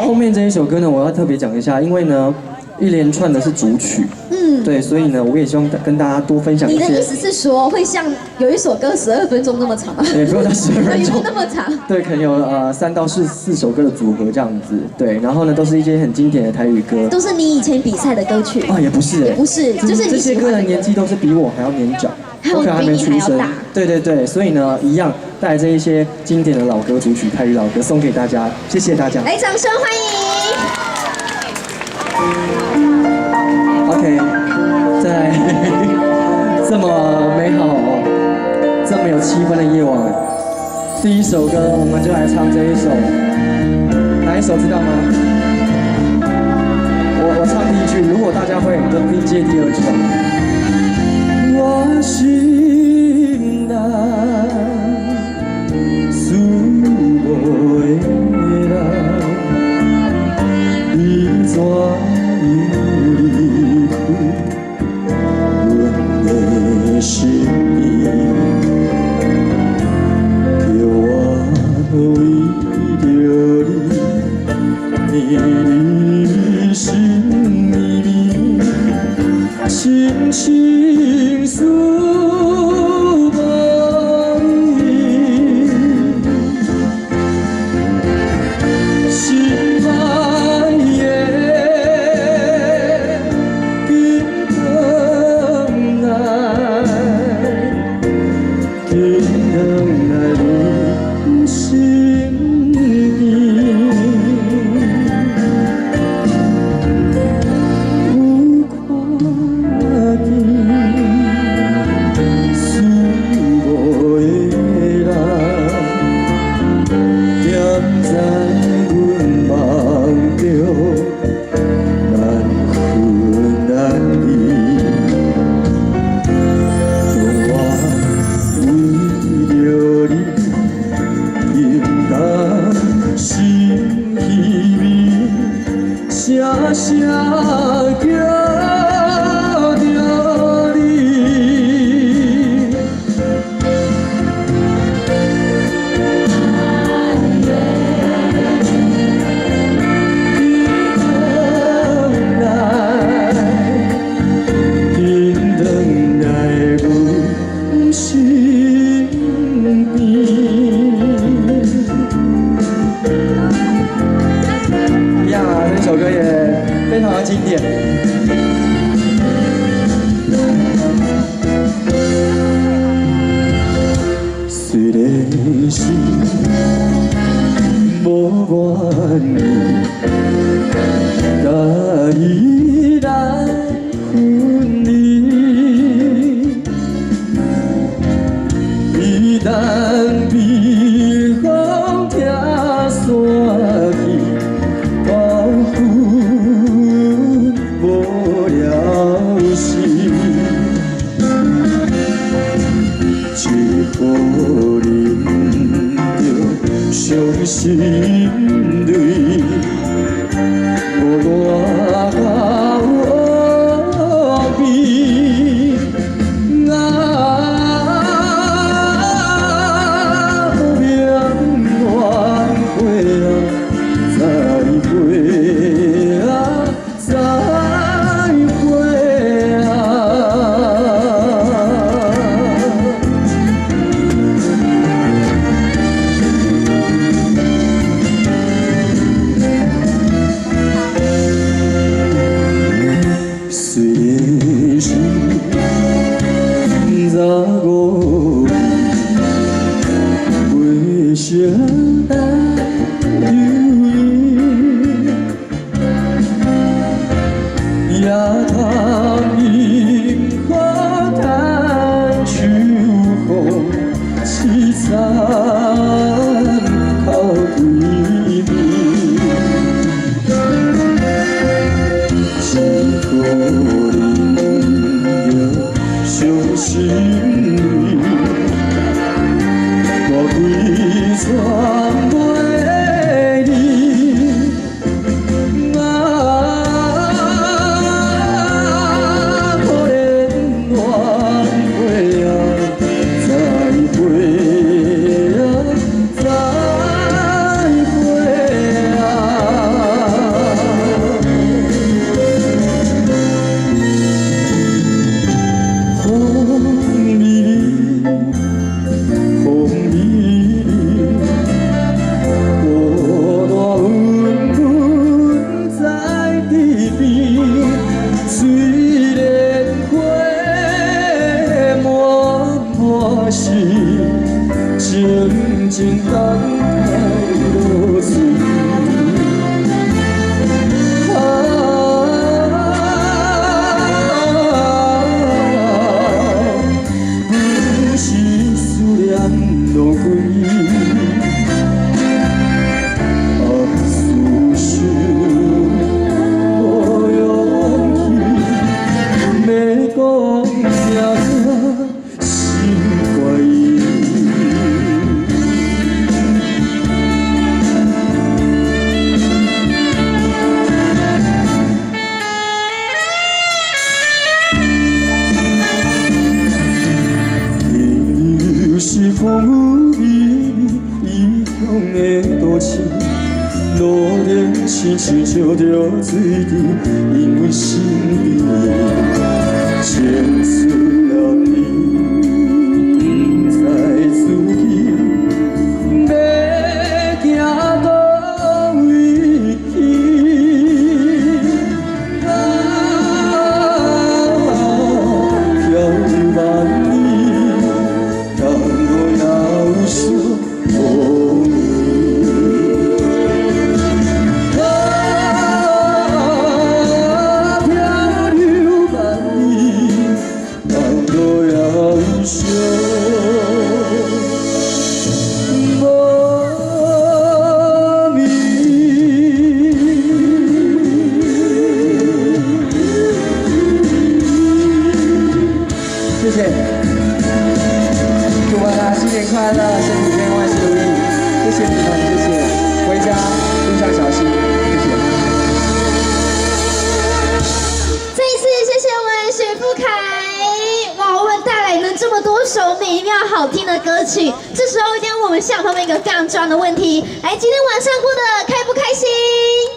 後面這一首歌呢，我要特別講一下，因為呢，一連串的是組曲，對，所以呢，我也希望跟大家多分享一些。你的意思是說，會像有一首歌12分鐘那麼長嗎？對，不用到12分鐘，也不那麼長。對，可能有3到4首歌的組合這樣子，對，然後呢，都是一些很經典的台語歌。都是你以前比賽的歌曲。啊，也不是，也不是，就是這些歌的年紀都是比我還要年長，我可能還沒出生。對對對，所以呢，一樣帶來這一些經典的老歌組曲，台語老歌送給大家，謝謝大家。來，掌聲歡迎。 OK，在這麼美好、這麼有氣氛的夜晚，第一首歌我們就來唱這一首，哪一首知道嗎？我唱第一句，如果大家會，就接第二句。我心內思無的人，你怎樣離開阮的身邊？叫我為著你，年年心绵綿，深深思無眠。心愛的，緊轉來，緊轉來阮身邊。有看見思無的人，踮在阮夢中難分難離。當我為著你，心甘心稀微，聲聲叫著你。緊轉來，緊轉來阮身邊。呀，這首歌也非常的經典。雖然是無願意，佮伊來分離，一旦被風拆散去，黃昏無了時。一予忍著傷心淚，無賴到烏邊。啊，命怨會啊，再會啊，再會啊。雖然是早五年，袂相等流連，夜探螢火嘆秋風，淒慘哭對面。一予忍著傷心淚，大規全袂離。啊，可憐怨會啊，再會啊，再會啊。然親像石著水滴，萦阮身邊，青春流年，毋知自己欲行佗位去。啊，漂流萬里，同路也有相無眠。啊，漂流萬里，同路也有相無眠。謝謝，祝大家新年快樂，身體健康，萬事如意。謝謝你們，謝謝。回家路上小心，謝謝。再一次謝謝我們許富凱，哇，我們帶來了這麼多首美妙好聽的歌曲。這時候一定要問我們現場朋友們一個非常重要的問題，來，今天晚上過得開不開心？